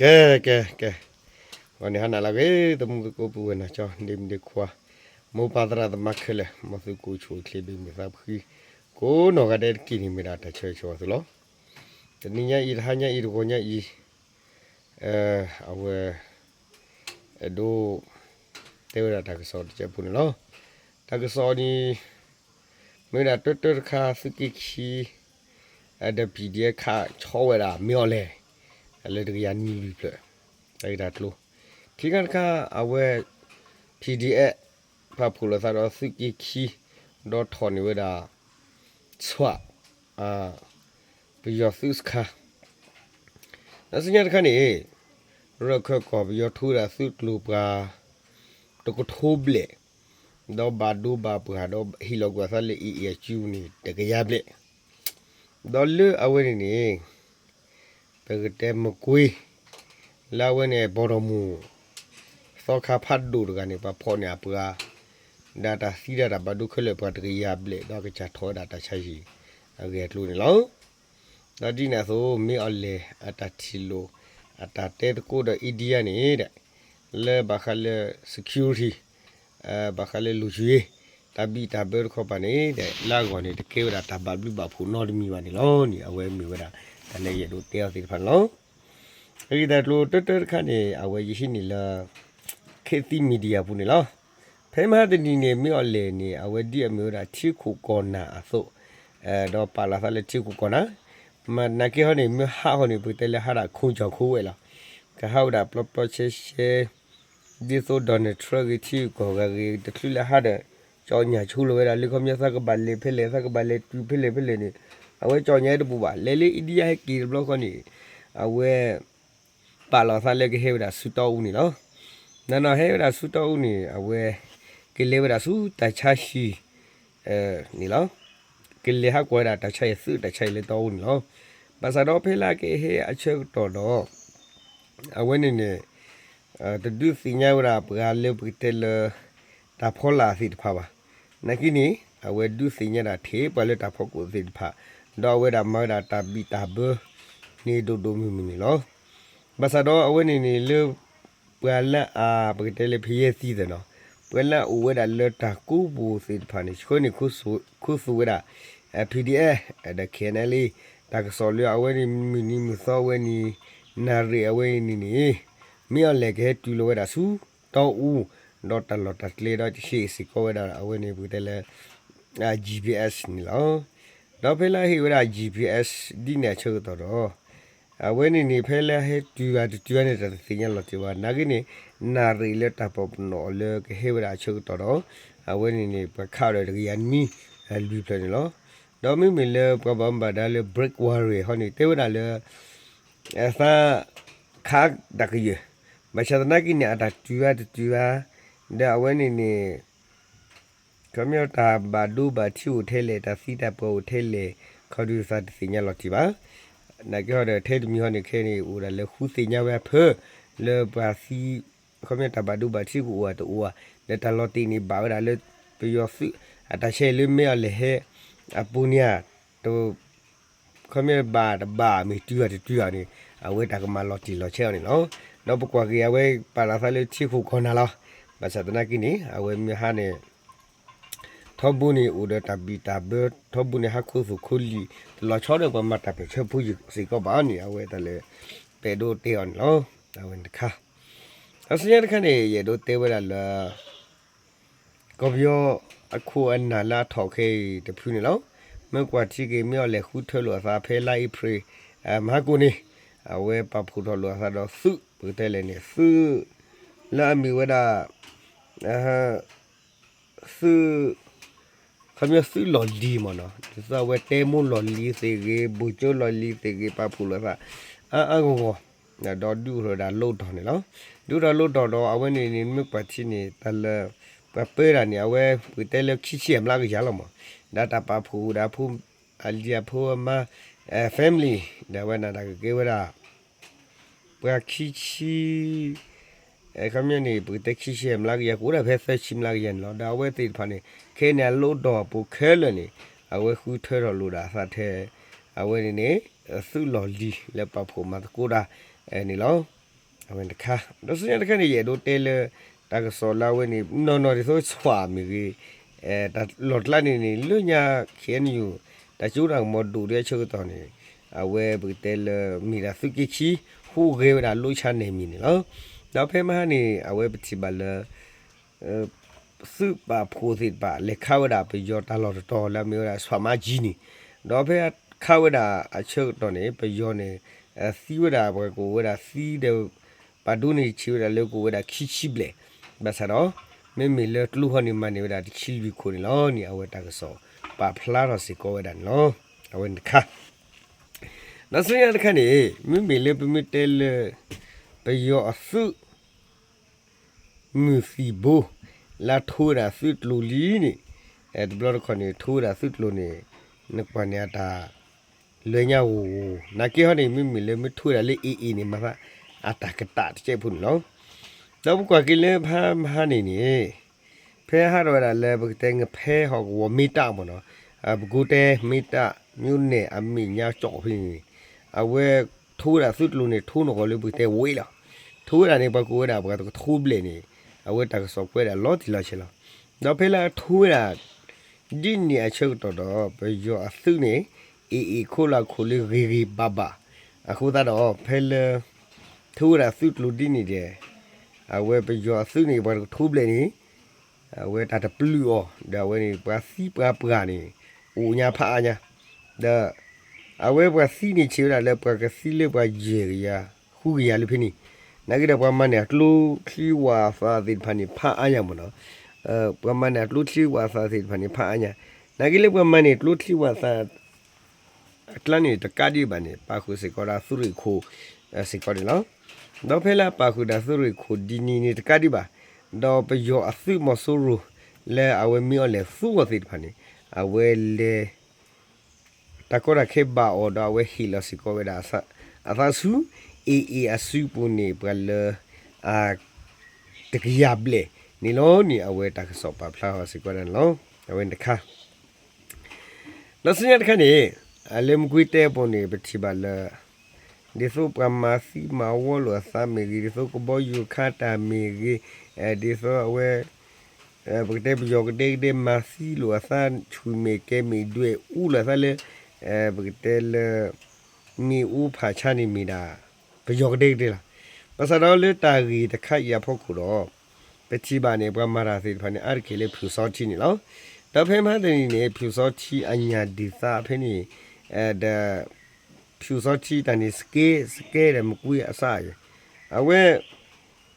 ကဲ ကဲ ကဲ, ဂီၤန့ၣ်ဟါနၤလၢအဂ့ၤ သမူသကိးပုၢ်ဝဲၢ်နီၢ်ကၠီ ဒ့မုၣ်ဒ့ခွါ, မိၢ်ပၢ်သရၣ်သမါခဲလၢာ် မ်သုကအိၣ်ဆူၣ်အိၣ်ချ့ ဘၣ်မုာ်သးဖှံ ကိးနီၢ်ဂၤဒဲးတက့ၢ်န့ၣ် မ့ၢ်ဒၣ်တၢ်ဆၢဂ့ၤဆၢဝါသုလီၤ. တနံၤညါအံၤ တဟါညါအံၤ တဂီၤညါအံၤ အဝဲ အဲၣ်ဒိး တဲဝဲဒၣ်တၢ်ကစီၣ်တစဲးဖိန့ၣ်လီၤ. တၢ်ကစီၣ်န့ၣ် မ့ၢ်ဝဲဒၣ်တၢတၢတခါ သုးက့ခံ ဒီး PDF ခးဆီဝဲဒၣ် မ့ၢ်အီၤလဲၣ် လၢတကယၤနွံလွံၢ်ဖျၢၣ် တၢ်ဂ့ၢ်တၢ်ကျိၤ, ခံခါတခါ အဝဲ PDF ပာ်ဖှိၣ်လိာ်သးဒီးသုးက့ခံ ဒီးထီၣ်န့ၢ်ဝဲဒၣ် ဆွး ပယီၤသုးစခါ ဒီးဆူညါတခါန့ၣ် ရၢၢ်ခၢၣ်ကီၢ်ပယီၤထိဝဲဒၣ်သုးကျိၤပှၤ တကထိဘျဲၣ်, ဒီးဘၣ်ဒိဘၣ်ပှၢ် ဒီးဟ့ၣ်လီၤကွံာ်အသးလၢ AA အစုပူၤန့ၣ် တကယၤဘျဲၣ်, ဒီးလၢအဝဲန့ၣ်န့ၣ် ပကတဲမကွ့ လၢအဝဲန့ၣ် ဘီၣ်ဒီမူၣ် သီခါဖးဒိၣ်တဂၤန့ၣ် ပှၤဖီၣ်န့ၢ်အပှၤ ဒီးတၢ်သံဒၣ်တၢ်ဘၣ်ဒိခဲလၢာ်ပှၤတကယၤဘျဲၣ် ဒီးကစၢ်ထီၣ်ဝဲဒၣ်တၢ်ဆါဟံၣ်အဂ့ၢ်အကျိၤန့ၣ်လီၤ. ဒီးဒ်န့ၣ်အသိး မ့ၢ်အီၤလဲၣ်အတၢ်ထံၣ်လိာ် အတၢ်တဲသကိးဒီး India န့ၣ်ဒီး လၢဘၣ်ဃးလၢ security ဘၣ်ဃးလၢ လုံခြုံရေး တၢ်ဘံၣ်တၢ်ဘၢတခီပၤန့ၣ်ဒီး လၢအဂီၢ်န့ၣ် တကဲဝဲဒၣ်တၢ်ဘၣ်ဘျုးဘၣ်ဖှိၣ်နီတမံၤဘၣ်န့ၣ်လီၤန့ၣ် အဝဲမ့ၢ်ဝဲဒၣ် တၢ်လၢယအဲၣ်ဒိးတဲအီၤသ့ၣ်တဖၣ်န့ၣ်လီၤ. အဂ့ၢ်တၢ်ကျိၤတၢတၢတခါန့ၣ် အဝဲယဟံးန့ၢ်လၢ ခေတ်သစ် Media ပူၤန့ၣ်လီၤ. ဖဲမဟါတနံၤန့ၣ် မ့ၢ်အီၤလဲၣ်န့ၣ် အဝဲဒ်အမ့ၢ်ဝဲဒၣ်ထံခိၣ်ကီၢ်နၢ်အသိး ဒီးပာ်လီၤသးလၢထံခိၣ်ကီၢ်နၢ်, မ့ၢ်နာ်က့ဟီန့ၣ် မ့ၢ်ဟးဟီန့ၣ် ပကတဲလၢဟးဒၣ်ခိကၠီၤခိဝဲလီၤ. ကဟးဝဲဒၣ်ပျီပျီဆှဲဆှဲ ဒ်သိး Donald Trump ဂ့ၤထံဂ့ၤကီၢ်ဂၤဂ့ၤ တချုးလၢဟးဒီး ကၠီၣ်ညၣ်ဆိလီၤဝဲဒၣ်လၢခီပညီသးကဘၣ်လဲၤဖဲလဲၣ် သးကဘၣ်လဲၤတုၤဖဲလဲၣ်ဖဲလဲၣ်န့ၣ် အဝဲကၠီၣ်ညၣ်တဘူၣ်ဘၣ် လဲၤလၢ India ဟဲက့ၤတဘျီဃီန့ၣ် အဝဲ ပာ်လီၤသးလၢကဟဲဝဲဒၣ်ဆူတီအူန့ၣ်လီၤ. နနီၤဟဲဝဲဒၣ်ဆူတီအူန့ၣ် အဝဲ ကလဲၤဝဲဒၣ်ဆူတၢ်ဆါဟံၣ် န့ၣ်လီၤ. ကလဲၤဟးကွၢ်ဝဲဒၣ်တၢ်ဆါဟံၣ်သုးတၢ်ဆါဟံၣ်လၢတီအူန့ၣ်လီၤ. ဘၣ်ဆၣ်ဒီးဖဲလၢအကဟဲအဆၢကတီၢ်ဒီး အဝဲန့ၣ်န့ၣ် တဒုးသ့ၣ်ညါဝဲဒၣ်ပှၤလၢပကတဲလၢ တၢ်ဖီလာ်သ့ၣ်တဖၣ်ဘၣ်. နာ်က့န့ၣ် အဝဲဒုးသ့ၣ်ညါဒၣ်ထဲပှၤလၢတၢ်ဖီခိၣ်သ့ၣ်တဖၣ် ဒီးအဝဲဒၣ်မၤဝဲဒၣ်တၢ်ဘံၣ်တၢ်ဘၢ န့ၣ်ဒိၣ်ဒိၣ်မုၢ်မုၢ်န့ၣ်လီၤ. ဘၣ်ဆၣ်ဒီးအဝဲန့ၣ်န့ၣ်လၢ ပှၤလၢအ ပကတဲလၢဖယဲၢ်သံသ့ၣ်နီၤ ပှၤလၢအအိၣ်ဝဲဒၣ်လၢတၢ်ကိးပူၤသ့ၣ်တဖၣ်န့ၣ် ဆှၢန့ၢ်ခူသူၣ်ဝဲဒၣ် PDF ဒီး KNLA တၢ်ကစီၣ်လၢအဝဲန့ၣ် မုၢ်နံၤမုၢ်သီအဝဲန့ၣ် နၣ်ရံၣ်အဝဲန့ၣ်န့ၣ် မ့ၢ်အီၤလဲၣ်ကဟဲတုၤလီၤဝဲဒၣ်ဆူ တီအူ ဒီးတၢ်လီၢ်တၢ်ကျဲဒီး ဟ့ၣ်စ့ၢ်ကီးဝဲဒၣ်အဝဲန့ၣ် ပကတဲလၢ GPS န့ၣ်လီၤ. ဒီးဖဲလၢဟ့ၣ်ဝဲဒၣ် GPS ဒ်န့ၣ်အဆၢကတီၢ်ဒီး အဝဲန့ၣ်န့ၣ် ဖဲလၢဟဲတုၤဂၤတတုၤဂၤန့ၣ် တၢ်တသ့ၣ်ညါလီၤတံၢ်ဘၣ် နာ်က့န့ၣ် နၣ်ရံၣ်လၢတၢ်ပီၢ်ပနီၣ်အီၤလၢကဟဲဝဲဒၣ်အဆၢကတီၢ်ဒီး အဝဲန့ၣ်န့ၣ် ပှၤခးဒီးတကယၤနွံ လွံၢ်ဖျၢၣ်န့ၣ်လီၤ. ဒီးမ့မ့ၢ်လၢပှၤဘၣ်မူဘၣ်ဒါလၢ Break Warrior ဟီန့ၣ် တဲဝဲဒၣ်လၢ အသး ခးတၢ်ကယၢၢ် ဘၣ်ဆၣ်သနာ်က့န့ၣ် အတၢ်တုၤဂၤတတုၤဂၤ ဒီးအဝဲန့ၣ်န့ၣ် ခီပညီတၢ်ဘၣ်ဒိဘၣ်ထံးအိၣ်ထဲလဲၣ် တၢ်သံတၢ်ပှၢ်အိၣ်ထဲလဲၣ် ခီဒုးသးတသ့ၣ်ညါလီၤတံၢ်ဘၣ်. နာ်က့ဟီဒီးထဲတမံၤဟီန့ၣ်ခဲန့ၣ် အိၣ်ဒၣ်လၢဃုသ့ၣ်ညါဝဲအဖၢ လၢပှၤသံ ခီပညီတၢ်ဘၣ်ဒိဘၣ်ထံးကအိၣ်အတအိၣ်ဧါ လၢတၢ်လီၤတံၢ်န့ၣ်ဘၣ်ဝဲဒၣ်လၢ ပယီၤသုး အတၢ်ဆဲးလၢမ့ၢ်အီၤလဲၣ်ဟဲ အပူၤန့ၣ်ဧါ တ ခီပညီဘၣ်တဘၣ်မ့ၢ်တုၤဂၤတတုၤဂၤန့ၣ် အဝဲတၢ်ကမၤလီၤတံၢ်လီၤဆဲးအီၤန့ၣ်လီၤ. ဒီးပကွၢ်က့ၤအဝဲပာ်လီၤသးလၢထံခိၣ်ကီၢ်နၢ်လီၤ. ဘၣ်ဆၣ်သနာ်က့န့ၣ် အဝဲမ့ၢ်ဟါန့ၣ် ထီဘိန့ၣ်အိၣ်ဒီးတၢ်ဘံၣ်တၢ်ဘၢ ထီဘိန့ၣ်ဟးခိၣ်သူၣ်ခိၣ်လံာ် တလီၤဆီဒီးပှၤမၤတၢ်ပၢၢ်ဆၢဖိယံာ်စ့ၢ်ကီးဘၣ်န့ၣ် အဝဲတၢ်လၢ ပအဲၣ်ဒိးတဲအီၤန့ၣ်လီၤ. အဝဲန့ၣ်တခါ အဆူညါတခါန့ၣ် ယအဲၣ်ဒိးတဲဝဲဒၣ်လၢ ကီၢ်ပယီၤအခိၣ်အနၢ်လၢအထီၣ်ခဲအံၤတဖုန့ၣ်လီၤ. မ့ၢ်ကွၢ်ထံက့ၤ မ့ၢ်အီၤလဲၣ်ဃုထၢလိာ်အသးဖဲလါအ့ဖြ့ၣ် မဟါကိၣ်န့ၣ် အဝဲပာ်ဖှိၣ်ထီၣ်လိာ်အသးဒီးသုး ပကတဲလဲၣ်န့ၣ် သုး လၢအမ့ၢ်ဝဲဒၣ် သုး ခီပညီသုးလီၢ်လံၤမ့ၢ်နီၤ ဒ်သိးအဝဲတဲမိၢ်လီၢ်လံၤသ့ၣ်ဂ့ၤ ဘိၣ်ကၠိလီၢ်လံၤသ့ၣ်ဂ့ၤ ပာ်ဖှိၣ်လိာ်သး အါအါဂီၢ်ဂီၢ် ဒီးဒုးအိၣ်ထီၣ်ဝဲဒၣ်လိၣ်တီၢ်န့ၣ်လီၤ. ဒုးအိၣ်ထီၣ်လိၣ်တီၢ်ဒီးအဝဲန့ၣ်န့ၣ် မ့ၢ်ကွၢ်ထံန့ၣ် တၢ်လၢ ပှၤပၢတၢ်န့ၣ် အဝဲပကတဲလၢခံဆံအမျးကယၤလီၤမး ဒီးတၢ်ပာ်ဖှိၣ်ဝဲဒၣ်ဖိ အလံၤအဖိအမါ family ဒီးအဝဲန့ၣ်တၢ်ကကဲဝဲဒၣ် ပှၤခံဆံ ခီပညီန့ၣ် ပကတဲခံဆံမျးကယၤ ကအိၣ်ဒၣ်ဖဲသၢဆံမျးကယၤန့ၣ်လီၤ. ဒီးအဝဲသ့ၣ်တဖၣ်န့ၣ် ခဲအံၤန့ၣ် အလိၣ်တီၢ်အပူၤခဲလၢာ်န့ၣ် အဝဲဃုထၢထီၣ်လိာ်ဒၣ်အသးထဲ အဝဲန့ၣ်န့ၣ် သုးလီၢ်လံၤလၢပာ်ဖှိၣ်မၤသကိးတၢ်န့ၣ်လီၤ. အဝဲတခါ, ဒီးဆူညါတခါန့ၣ် ယအဲၣ်ဒိးတဲလၢ တၢ်ကစီၣ်လၢအဝဲန့ၣ် နီၢ်နီၢ်ဒ်သိး ဆွး မ့ၢ်ဂ့ၤ, တၢ်လီၢ်ကျါန့ၣ်န့ၣ် လၢညါ ခ့ၣ်အဲၣ်ယူၣ် တၢ်ကၠိတၢ်ကမီၤဒိၣ်ဒ်အဆၢကတီၢ်န့ၣ် အဝဲပကတဲလၢမ့ၢ်ဒၣ်သုးက့ခံ ဟူးဂဲၤဝဲဒၣ်လိၣ်ဆါန့ၣ်မံၤန့ၣ်လီၤ. ဒီးဖဲမဟါန့ၣ် အဝဲပထံၣ်ဘၣ်လၢ သုးပာ်ဖှိၣ်သ့ၣ်တဖၣ် လဲၤခးဝဲဒၣ်ပယီၤတၢ်လီၢ်တတီၤလၢအမ့ၢ်ဝဲဒၣ် ဆွးမါကၠံ န့ၣ်, ဒီးဖဲခးဝဲဒၣ်အဆၢကတီၢ်န့ၣ် ပယီၤန့ၣ် သံဝဲဒၣ် ပှၤကိးဝဲဒၣ်သံဒီး ပာ်ဒိၣ်န့ၢ်ဆံးဝဲဒၣ်လၢကိးဝဲဒၣ်ခံဆံဘျဲၣ်, ဘၣ်ဆၣ်ဒီး မ့မ့ၢ်လၢကျိဟီန့ၣ် မၤန့ၢ်ဝဲဒၣ်တဆံလွံၢ်ခိၣ်န့ၣ်လီၤန့ၣ် အဝဲတၢ်ကစီၣ်ပာ်ဖျါထီၣ်စ့ၢ်ကီးဝဲဒၣ်န့ၣ်လီၤ. အဝဲန့ၣ်တခါ ဒီးဆူညါတခါန့ၣ် မ့မ့ၢ်လၢပမ့ၢ်တဲလၢ ပယီၤအသုး မုၢ်သံၣ်ဘိ လၢထိဝဲဒၣ်သုးကျိၤလံန့ၣ်, တဘျီတခီၣ်န့ၣ် ထိဝဲဒၣ်သုးကျိၤန့ၣ် နကွၢ်န့ၣ်အတၢ် လၢညါဂိၢ်ဂိၢ် နာ်က့ဟီန့ၣ် မ့မ့ၢ်လၢမ့ၢ်ထိဝဲဒၣ်လၢ AA န့ၣ် မၤသးအတၢ်ကတၢၢ်တစဲးဖိန့ၣ်လီၤ. ဒီးပကွၢ်က့ၤလၢဖဲမဟါန့ၣ်န့ၣ် ဖဲဟးထီၣ်ဝဲဒၣ်လၢပကတဲ ငဖဲဟီၣ်ကဝီၤမ့ၢ်တၢ်မ့ၢ်နီၤ, ပကိးတဲမ့ၢ်တၢ် မြို့နယ် အမဲာ်ညါကီၢ်ဖဲန့ၣ်န့ၣ် အဝဲထိဝဲဒၣ်သုးကျိၤန့ၣ် ထိနီၢ်ကီၢ်လၢပကတဲဝ့ၢ်လီၤ. ထိဝဲဒၣ်န့ၣ် ပှၤကိးဝဲဒၣ်ပှၤတကထိဘျဲၣ်န့ၣ် အဝဲတၢ်ကစီၣ်ကွဲးဒၣ်လီၤတံၢ်လီၤဆဲးလီၤ. ဒီးဖဲလၢအထိဝဲဒၣ် ဒ်န့ၣ်အဆၢကတီၢ်ဒီး ပယီၤအသုးန့ၣ် AA ခိၣ်လၢခိၣ်လၢဂ့ၤဂ့ၤဘၣ်ဘၣ် အဃိသတးဒီး ဖဲလၢ ထိဝဲဒၣ်သုးကျိၤဒ်န့ၣ်ဒီး အဝဲပယီၤအသုးန့ၣ် ပှၤတကထိဘျဲၣ်န့ၣ် အဝဲတၢ်တပျုာ်အီၤ ဒီးအဝဲန့ၣ် ပှၤသံပှၤပှၢ်န့ၣ် အိၣ်ညါဖးအါညါ, ဒီး အဝဲပှၤသံန့ၣ်ဆံးဝဲဒၣ်လၢပှၤကသံလၢပှၤယဲၢ်ကယၤ ဃုကယၤလၢဖဲန့ၣ်, နာ်က့ဒီးပှၤမၤန့ၢ်အကျိချံဝၣ်သၣ်သ့ၣ်တဖၣ်န့ၣ် ဖးအါညါမ့ၢ်နီၤ, ပှၤမၤန့ၢ်အကျိချံဝၣ်သၣ်သ့ၣ်တဖၣ်န့ၣ် ဖးအါညါ, နာ်က့လၢပှၤမၤန့ၢ်ကျိချံဝၣ်သၣ် အကျါန့ၣ်တကးဒံးဘၣ်န့ၣ် ပာ်ဃုာ်စ့ၢ်ကီးဒီးသုးရ့ၣ်ခိၣ် စ့ၢ်ကီးန့ၣ်လီၤ. ဒီးဖဲလၢအပာ်ဃုာ်ဒီးသုးရ့ၣ်ခိၣ်ဒ်န့ၣ်န့ၣ်တကးဒံးဘၣ်, ဒီးပယီၤအသုးမီၤစိရိၤ လၢအဝဲမ့ၢ်အီၤလဲၤသူအီၤသ့ၣ်တဖၣ်န့ၣ် အဝဲလဲၤ တၢ်ကီတၢ်ခဲဘၣ်အီၤဒီးအဝဲဟ့ၣ်လီၤစ့ၢ်ကီးဝဲဒၣ် အသးဆူ AA အစုပူၤန့ၣ် ပှၤလၢ အ တကယၤဘျဲၣ်န့ၣ်လီၤန့ၣ် အဝဲတၢ်ကစီၣ်ပာ်ဖျါထီၣ်စ့ၢ်ကီးဒၣ်န့ၣ်လီၤ. အဝဲန့ၣ်တခါ ဒီးဆူညါတခါန့ၣ် အလၢမူကွံာ်တဲအပူၤန့ၣ် ပထံၣ်ဘၣ်လၢ ဒ်သိးပှၤမၤသံမၤဝီလိာ်အသးမ့ၢ်ဂ့ၤ, ဒ်သိးကဘီယူၤခါတၢ်မ့ၢ်ဂ့ၤ, ဒ်သိးအဝဲ ပကတဲပယီၤကဒဲကဒဲမၤသံလိာ်အသး ဆူၣ်မဲာ်ကဲမဲာ်ဒွဲၣ်အူလိာ်အသးလၢ ပကတဲလၢ မ့ၣ်အူဖးဆါန့ၣ်မ့ၢ်ဒၣ် ပယီၤကဒဲကဒဲလီၤ. ဘၣ်ဆၣ်ဒီးလၢတၢ်ဂ့ၢ်တခါအံၤအဖီခိၣ်ဒီး ပထံၣ်ဘၣ်န့ၣ် ပှၤမၤတၢ်သ့ၣ်တဖၣ်န့ၣ် အါတက့ၢ်လၢဖၠူၣ်စီထံန့ၣ်လီၤ. ဒီးဖဲမဟါတနံၤန့ၣ် ဖၠူၣ်စီထံအညၣ်ဒုၣ်သါဖဲန့ၣ် ဒီး ဖၠူၣ်စီထံတၢ်န့ၣ် စကဲ စကဲဒီးမကွ့အစၢ်အံၤ အဝဲ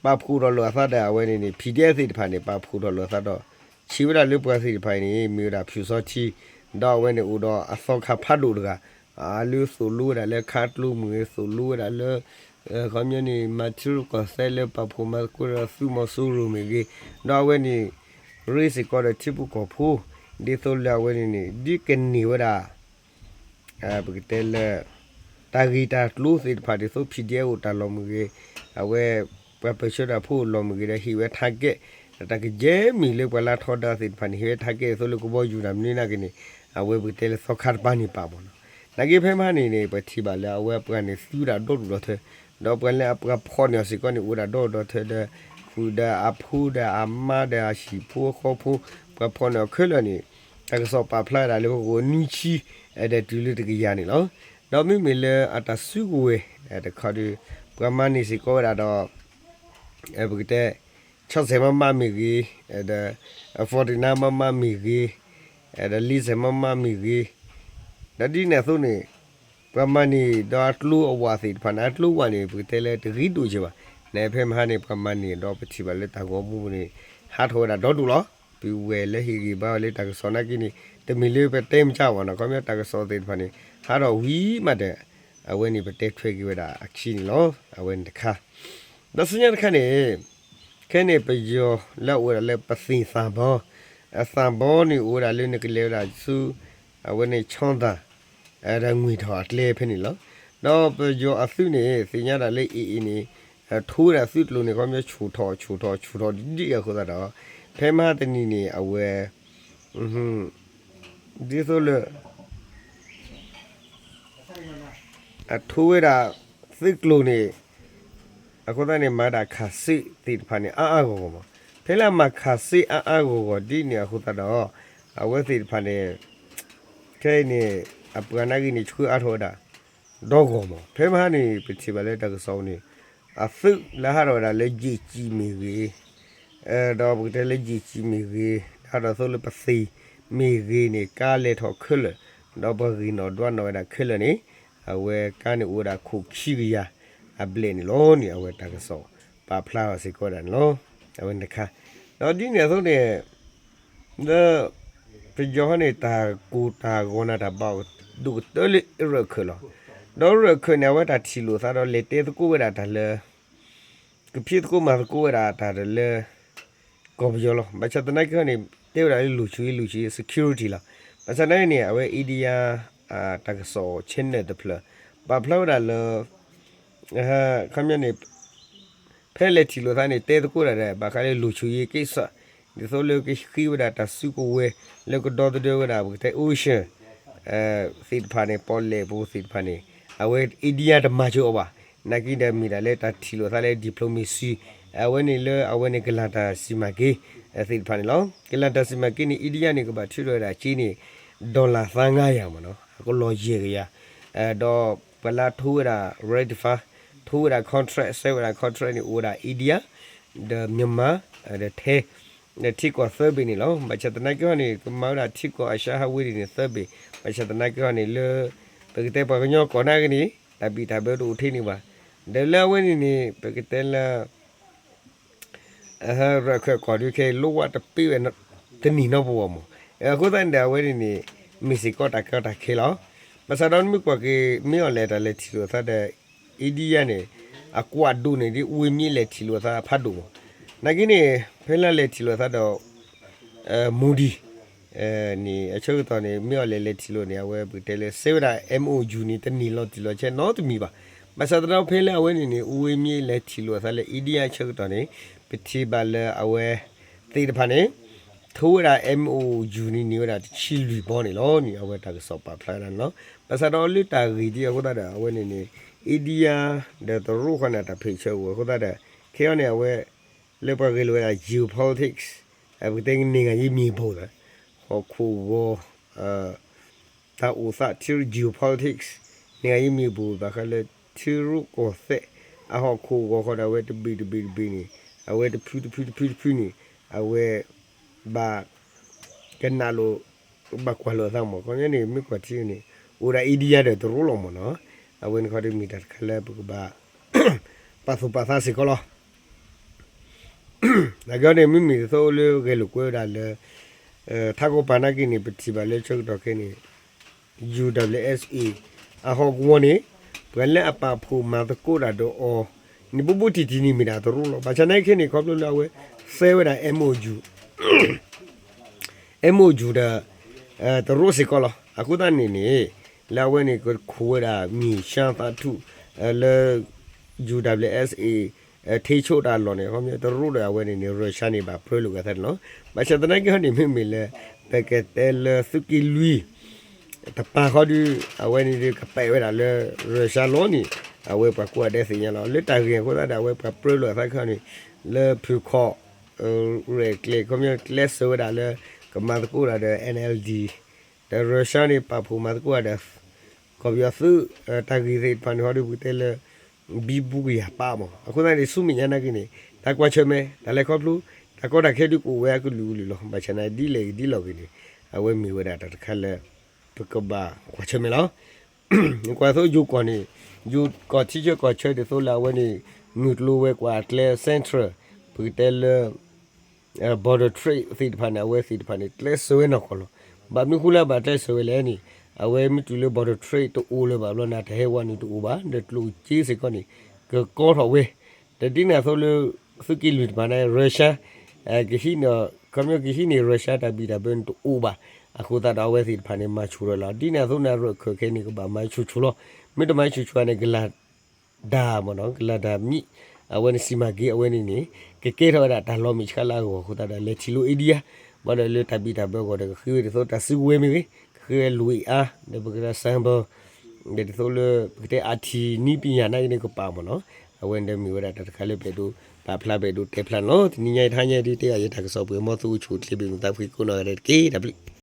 ပာ်ဖှိၣ်ထီၣ်လိာ်အသးဒီးအဝဲန့ၣ်န့ၣ် PDF သ့ၣ်တဖၣ်န့ၣ် ပာ်ဖှိၣ်ထီၣ်လိာ်အသးဒီး ဆံးဝဲဒၣ်လၢပှၤသ့ၣ်တဖၣ်အံၤန့ၣ် မ့ၢ်ဝဲဒၣ်ဖၠူၣ်စီထံ ဒီးအဝဲန့ၣ်အိၣ်ဒီးအသီခါဖးဒိၣ်တဂၤ လၢသိၣ်လိဝဲဒၣ်လၢခးကျိမ့ၢ်ဂ့ၤ သိၣ်လိဝဲဒၣ်လၢ ခီပညီန့ၣ် မၤထံရူၢ်ကီၢ်သဲးလၢပာ်ဖှိၣ်မၤသကိးဒီးသုးမီၤစိရိၤမ့ၢ်ဂ့ၤ ဒီးအဝဲန့ၣ် ရ့စ့ၢ်ကီးဒီးထံဖိကီၢ်ဖိ ဒ်သိးလၢအဝဲန့ၣ်န့ၣ် ဒ်ကန့ၢ်ဝဲဒၣ် ပကတဲလၢ တၢ်ဂ့ၢ်တၢ်ကျိၤသ့ၣ်တဖၣ်ဒ်သိး PDF အိၣ်တၢ်လီၢ်မ့ၢ်ဂ့ၤ, အဝဲ ပှၤပၢၢ်ဆၢတၢ်ဖိအိၣ်လီၢ်မ့ၢ်ဂ့ၤဒီး ဟ့ၣ်ဝဲ target, တၢ်ကယဲၢ်မံၤလၢပှၤလၢထီဒါသ့ၣ်တဖၣ်န့ၣ် ဟ့ၣ်ဝဲ target ဒ်သိးလၢကဘီယူၤတၢ်မနုၤနာ်က့န့ၣ် အဝဲပကတဲလၢသီခါတပၤန့ၣ်ပာ်မ့ၢ်နီၤ. နာ်က့ဖဲမဟါန့ၣ်န့ၣ် ပထံၣ်ဘၣ်လၢအဝဲပှၤန့ၣ်သံဝဲဒၣ်ဒီဒူၣ်ဒီထၢ, ဒီးပှၤလၢအပှၤဖီၣ်န့ၢ်အီၤစ့ၢ်ကီးန့ၣ် အိၣ်ဝဲဒၣ်ဒီဒူၣ်ဒီထၢဒီး ဃုာ်ဒီးအဖိဒီးအမါဒီးအဟံၣ်ဖိအဃီဖိ ပှၤဖီၣ်န့ၢ်အီၤခဲလၢာ်န့ၣ် တၢ်ကစီၣ်ပာ်ဖျါဝဲဒၣ်လၢပကအိၣ်နွံဆံ ဒီးတုၤလၢတကယၤန့ၣ်လီၤ. ဒီးမ့မ့ၢ်လၢအတၢ်စုကဝဲၤတခီဒီး ပှၤမၤန့ၢ်စ့ၢ်ကီးဝဲဒၣ်ဒီး ပကတဲ ဆီစဲးမးမးမ့ၢ်ဂ့ၤ, ဒီး forty-nine မးမးမ့ၢ်ဂ့ၤ, ဒီး လေးဆယ် မးမးမ့ၢ်ဂ့ၤ, ဒီးဒ်န့ၣ်အသိးန့ၣ် ပှၤမၤန့ၢ်ဒီးအကျိအဝးသ့ၣ်တဖၣ်န့ၣ် အကျိအဝးန့ၣ် ပကတဲလၢတဂ့ၤဒိၣ်ကဲဘၣ်. နဖဲမဟါန့ၣ် ပှၤမၤန့ၢ်ဒီးပထံၣ်ဘၣ်လၢတၢ်ဂီၤမူပူၤန့ၣ် ဟးထီၣ်ဝဲဒၣ်ဒီဒူၣ်လီၤ. ပဝဲလၢဟ့ၣ်ဂံၢ်ဘါဝဲလၢတၢ်ကစီၣ်နာ်က့န့ၣ် တမ့ၢ်လၢပတဲမကဘၣ်နီၤ ခီပညီတၢ်ကစီၣ်သ့ၣ်တဖၣ်န့ၣ် ဟးထီၣ်ဝံၤမးဒီး အဝဲန့ၣ်ပတဲထွဲက့ၤဝဲဒၣ်အခံန့ၣ်လီၤ. အဝဲန့ၣ်တခါ ဒီးဆူညါတခါန့ၣ် ခဲန့ၣ်ပယီၤလၢအအိၣ်ဝဲဒၣ်လၢပသ့ၣ်သးဘီ, အသးဘီန့ၣ်အိၣ်ဝဲဒၣ်လၢနကလဲၤဝဲဒၣ်ဆူ အဝဲန့ၣ် ချောင်းသာ ဒီး ငွေတောင် အကျဲဖဲန့ၣ်လီၤ. ဒီးပယီၤအသုးန့ၣ် သ့ၣ်ညါဒၣ်လၢ AA န့ၣ် ထိဝဲဒၣ်သုးကျိၤန့ၣ် ခီပညီဆူၣ်ထီၣ်ဆူၣ်ထီၣ်ဆူၣ်ထီၣ်ဒ်အဃိသတးဒီး ဖဲမဟါတနံၤန့ၣ် အဝဲ ဒ်သိးလၢ အထိဝဲဒၣ်သုးကျိၤန့ၣ် အဃိသတးန့ၣ် မၤဒၣ်ခးစ့ၣ်သ့ၣ်တဖၣ်န့ၣ် အါအါဂီၢ်ဂီၢ်မး. ဖဲလၢအမၤခးစ့ၣ်အါအါဂီၢ်ဂီၢ်ဒ်န့ၣ်အဃိသတးဒီး အဝဲသ့ၣ်တဖၣ်န့ၣ် ခဲအံၤန့ၣ် အပှၤနာ်က့န့ၣ် ဆှၢအါထီၣ်ဝဲဒၣ် ဒီဂီၢ်မး. ဖဲမဟါန့ၣ် ပထံၣ်ဘၣ်လၢတၢ်ကစီၣ်န့ၣ် အသုးလၢဟးထီၣ်ဝဲဒၣ်လၢယ့ၣ်ကၠံမ့ၢ်ဂ့ၤ, ဒီးပကတဲလၢယ့ၣ်ကၠံမ့ၢ်ဂ့ၤ, ဟးထီၣ်သိလၢပသ့ၣ်မ့ၢ်ဂ့ၤန့ၣ် ကါလဲၤထီၣ်ခဲလၢာ်, ဒီးပှၤဂ့ၢ်နီၣ်ဒွးနီၣ်ဝဲဒၣ်ခဲလၢာ်န့ၣ် အဝဲကါန့ၣ်အိၣ်ဝဲဒၣ်ခိၣ်ခံကယၤအဘျဲၣ်န့ၣ်လီၤန့ၣ် အဝဲတၢ်ကစီၣ်ပာ်ဖျါအီၤစ့ၢ်ကီးဝဲဒၣ်န့ၣ်လီၤ. အဝဲန့ၣ်တခါ, ဒီးဒ်န့ၣ်အသိးန့ၣ် လၢ ပယီၤဟီန့ၣ် တၢ်ကိၢ်တၢ်ဂီၤနၤတၢ်ဘၣ်အီၤဒိၣ်ကတၢၢ်လၢရၢၢ်ခၢၣ်လီၤ. ဒီးရၢၢ်ခၢၣ်န့ၣ် အဝဲတၢ်ထံၣ်လိာ်သးဒီးလဲၤတဲသကိးဝဲဒၣ်တၢ်လၢ ကဖံးသကိးမၤသကိးဝဲဒၣ်တၢ်လၢ ကီၢ်ပယီၤလီၤ. ဘၣ်ဆၣ်သနာ်က့ဟီန့ၣ် တဲဝဲဒၣ်လၢ လုံခြုံရေး လုံခြုံရေး security လီၤ. ဘၣ်ဆၣ်သနာ်က့န့ၣ် အဝဲ India တၢ်ကစီၣ် channel တဖျၢၣ် ပာ်ဖျါဝဲဒၣ်လၢ ခီပညီန့ၣ် ဖဲလဲၤထံၣ်လိာ်သးန့ၣ် တဲသကိးတၢ်ဒီး ဘၣ်ဃးလၢ လုံခြုံရေး ကိစ္စ ဒ်သိးလၢကဃ့ဝဲဒၣ်တၢ်စုကဝဲၤ လၢကဒီသဒၢဝဲဒၣ် ပကတဲ ocean သ့ၣ်တဖၣ်န့ၣ် ပီၣ်လဲၣ်ပူၤသ့ၣ်တဖၣ်န့ၣ် အဝဲ India တမၤစၢၤအီၤဘၣ်. နာ်က့ဒီးမ့ၢ်ဒၣ်လၢတၢ်ထံၣ်လိာ်သးလၢ diplomacy အဝဲန့ၣ်လၢအဝဲန့ၣ် ကလၤတၢ်စံၣ်မၤက့ၤ သ့ၣ်တဖၣ်န့ၣ်လီၤ. ကလၤတၢ်စံၣ်မၤက့ၤန့ၣ် India န့ၣ် ကဘၣ်ထုးထီၣ်ဝဲဒၣ်က့ၤန့ၣ် dollar သန်းငါးရာ မ့ၢ်နီၤ အကလီၢ်ယဲၢ်ကယၤ ဒီးပှၤလၢအထိဝဲဒၣ် ratify ထိဝဲဒၣ် contract ဆဲးဝဲဒၣ် contract န့ၣ် အိၣ်ဝဲဒၣ် India ဒီး Myanmar ဒီးထဲ ဒီးထံကီၢ်သၢဘ့ၣ်န့ၣ်လီၤ. ဘၣ်ဆၣ်သနာ်က့ဟီန့ၣ် ကမၤဝဲဒၣ်ထံကီၢ်အၡါဟးဝ့ၢ်ဒ်န့ၣ်သၢဘ့ၣ်. ဘၣ်ဆၣ်သနာ်က့ဟီန့ၣ်လၢ ပကတဲပှၤကညီကီၢ်နာ်က့န့ၣ် တၢ်ဘံၣ်တၢ်ဘၢတအိၣ်ထဲန့ၣ်ဘၣ်. ဒီးလၢအဝဲန့ၣ်န့ၣ် ပကတဲလၢ ရၢၢ်ခၢၣ်ကီၢ်ဒုးခဲအံၤ လိၣ်ဝဲတပ့ၢ်ဝဲတနံၣ်နီတပူၤမး. အဃိသတးန့ၣ်ဒီး အဝဲန့ၣ်န့ၣ် မ့ၢ်စ့ၢ်ကီးတၢ်ကီတၢ်ခဲလီၤ. ဘၣ်ဆၣ်ဒီးနမ့ၢ်ကွၢ်က့ၤ မ့ၢ်အီၤလဲၤတၢ်လဲၤထံၣ်လိာ်သးဒီး India န့ၣ် အကွၢ်ဒိၣ်န့ၣ်ဒ်အဝ့ၢ်မ့ၢ်လဲၤထံၣ်လိာ်သးဖးဒိၣ်မး. နာ်က့န့ၣ် ဖဲလၢလဲၤထံၣ်လိာ်သးဒီး Modi န့ၣ် အဆၢကတီၢ်န့ၣ် မ့ၢ်အီၤလဲၤလဲၤထံၣ်လိာ်န့ၣ် အဝဲပကတဲလၢ ဆဲးဝဲဒၣ် MOU န့ၣ် တနံၣ်လီၤတံၢ်လီၤဆဲးနီတမံၤဘၣ်. ဘၣ်ဆၣ်သနာ်က့ဖဲလၢအဝဲန့ၣ်န့ၣ် အဝ့ၢ်မ့ၢ်လဲၤထံၣ်လိာ်သးလၢ India အဆၢကတီၢ်န့ၣ် ပထံၣ်ဘၣ်လၢအဝဲသ့ၣ်တဖၣ်န့ၣ် ထိဝဲဒၣ် MOU န့ၣ်န့ၢ်ဝဲဒၣ်တဆံလွံၢ်ဘီန့ၣ်လီၤန့ၣ် အဝဲတၢ်ကစီၣ်ပာ်ဖျါဝဲဒၣ်န့ၣ်လီၤ. ဘၣ်ဆၣ်ဒီးလၢတၢ်ဂ့ၢ်ဒ်အဃိသတးဒီး အဝဲန့ၣ်န့ၣ် India ဒီးတရူးဃီန့ၣ်တၢ်ဖံးဆၢအိၣ်အဃိသတးဒီး ခဲအံၤန့ၣ် အဝဲ လၢပှၤဂဲၤလိာ်ဝဲဒၣ် geopolitics ပကတဲ နိုင်ငံရေးမြေပုံ ဟီၣ်ခိၣ်ဂီၤ တၢ်အိၣ်သးထံ geopolitics နိုင်ငံရေးမြေပုံ ဘၣ်ဃးလၢထံရူၢ်ကီၢ်သဲး အဟီၣ်ခိၣ်ဂီၤဃီဒီး အဝဲတဘ့ၣ်တဘ့ၣ်တဘ့ၣ်န့ၣ် အဝဲတဖုတဖုတဖုတဖုန့ၣ် အဝဲ ဘၣ် ကနၣ်လိာ် ဘၣ်ကွၢ်လိာ်အသးမး ခီပညီန့ၣ် မ့ၢ်ကွၢ်ထံန့ၣ် အိၣ်ဒၣ် India ဒီးတရူးလီၤမးနီၤ. အဝဲန့ၣ်ခီဒီးမ့ၢ်တၢ်တခါလၢပကဘၣ် ပာ်သူၣ်ပာ်သးစ့ၢ်ကီးလီၤ. နာ်က့န့ၣ် မ့မ့ၢ်ဒ်သိးလၢဂဲၤလိာ်ကွဲဝဲဒၣ်လၢ ထးကီၢ်ပၤနာ်က့န့ၣ် ပထံၣ်ဘၣ်လၢဆၢကတီၢ်ခဲအံၤန့ၣ် UWSA အဟီၣ်ကဝီၤန့ၣ် ပှၤလၢအပာ်ဖှိၣ်မၤသကိးတၢ်ဒီးအီၤန့ၣ် ဘူးဘူးတံၢ်တံၢ်န့ၣ်မ့ၢ်ဒၣ်တရူးလီၤ. ဘၣ်ဆၣ်နာ်က့ခဲအံၤန့ၣ် ခီဖျိလၢအဝဲ စဲဝဲဒၣ် MOU MOU ဒီး တရူးစ့ၢ်ကီးလီၤ. အဃိသတးန့ၣ်န့ၣ် လၢအဝဲန့ၣ်ကခိၣ်ဝဲဒၣ် မြေရှားသတ္တု လၢ UWSA ထိန်းချုပ်တၢ်အလီၢ်န့ၣ် ခီပညီတရူးဒီးအဝဲန့ၣ်န့ၣ် Russia န့ၣ် ဘၣ်ပြၢလိာ်ကသးန့ၣ်လီၤ. ဘၣ်ဆၣ်သနာ်က့ဟီန့ၣ် မ့မ့ၢ်လၢ ပကတဲလၢသုးက့လွံၢ် တပၤဃီဒီး အဝဲန့ၣ်ဒီးကပဲာ်ဝဲဒၣ်လၢ Russia လီၤန့ၣ် အဝဲပှၤကိးဂၤဒဲးသ့ၣ်ညါလီၤ. လၢတၢ်ဂ့ၢ်အဃိသတးဒီး အဝဲပှၤပြၢလိာ်အသးခဲအံၤန့ၣ် လၢဖုၣ်ခီၣ် ရဲၣ်ကျဲၤ ခီပညီကျဲးစၢးဝဲဒၣ်လၢ ကမၤသကိးတၢ်ဒီး NLD ဒီး Russia န့ၣ် ပာ်ဖှိၣ်မၤသကိးတၢ်ဒီး ကီၢ်ပယီၤသုး တၢ်ဂ့ၢ်သ့ၣ်တဖၣ်န့ၣ် ဟီဒီးပကတဲလၢ ဘံဘူကယၤပာ်မး. အဃိသတးန့ၣ် ဆူမဲာ်ညါနာ်က့န့ၣ် တၢ်ကွၢ်ဆၢၣ်မဲာ် တၢ်လဲၤခီဖျိ တၢ်ကီတၢ်ခဲဒုးကအိၣ်ဝဲအကလုာ်ကလုာ်လီၤ. ဘၣ်ဆၣ်နာ်က့ဒ်လဲၣ်ဂ့ၤဒ်လဲၣ်ဂ့ၤန့ၣ် အဝဲမ့ၢ်ဝဲဒၣ်တၢ်တခါလၢ ပကဘၣ်ကွၢ်ဆၢၣ်မဲာ်လီၤ. ကွၢ်သိးယိၤကီၢ်န့ၣ် ယိၤကီၢ်ထံဆၢကီၢ်ဆၢဒ်သိးလၢအဝဲန့ၣ် မုၢ်ကျိၤဝဲၤကွာ်အကျဲ central ပကတဲလၢ border trade သ့ၣ်တဖၣ်န့ၣ် အဝဲသ့ၣ်တဖၣ်န့ၣ် ကျဲးစၢးဝဲနီၢ်ကီၢ်လီၤ. ဘၣ်မနုၤဃိလၢအဘၣ်ကျဲးစၢးဝဲလဲၣ်န့ၣ် အဝဲမ့ၢ်တုၤလၢ border trade တအိၣ်လၢၤဘၣ်ဘျီန့ၣ် တၢ်ဟဲဝဲန့ၣ်တအိၣ်ဘၣ် ဒီးကျိၣ်စ့စ့ၢ်ကီးန့ၣ် ကကီထီၣ်ဝဲ ဒီးဒ်န့ၣ်အသိးလၢ သုးက့လွံၢ်တပၤန့ၣ် Russia ကဟံးန့ၢ် ခီပညီကဟံးန့ၢ် Russia တၢ်ဘံၣ်တၢ်ဘၢန့ၣ်တအိၣ်ဘၣ်. အဃိသတးဒီးအဝဲသ့ၣ်တဖၣ်န့ၣ် မၤဆူၣ်ထီၣ်လီၤ. ဒ်န့ၣ်အသိးန့ၣ် ရၢၢ်ခၢၣ်ခဲအံၤန့ၣ် ကဘၣ်မၤဆူၣ်ဆူၣ်လီၤ. မ့ၢ်တမၤဆူၣ်ဆူၣ်န့ၣ် ကလၤဒၣ်မ့ၢ်နီၤ ကလၤဒၣ်မံ အဝဲန့ၣ်စံၣ်မၤက့ၤအဝဲန့ၣ်န့ၣ် ကကဲထီၣ်ဝဲဒၣ်တၢ်လီၤမ့ၢ်ဆှးလၢအဂီၢ်အဃိသတးဒီး လဲၤထံၣ်လိာ် India ဘၣ်ဒီးလၢတၢ်ဘံၣ်တၢ်ဘၢအဂီၢ်ဒီး ကဃ့ဝဲဒ်သိးတၢ်စုကဝဲၤမ့ၢ်ဂ့ၤ ကဃ့ဝဲ လွေအား ဒီးပကတဲ cyber ဒီးဒ်သိးလၢ ပကတဲ အံၤထံနည်းပညာ နာ်က့န့ၣ်ကပာ်မ့ၢ်နီၤ. အဝဲန့ၣ်ဒီးမ့ၢ်ဝဲဒၣ်တၢ်တခါလၢပအဲၣ်ဒိးပာ်ဖျါ ပအဲၣ်ဒိးတဲဖျါန့ၣ်လီၤ. တနံၤညါအံၤတဟါညါအံၤ ဒုးတဲဘၣ်ယတၢ်ကစီၣ်ပှဲၤမီၤ သုအိၣ်ဆူၣ်အိၣ်ချ့ ဘၣ်မုာ်သးဖှံကိးနီၢ်ဂၤဒဲးတက့ၢ်. တၢ်ဘျုး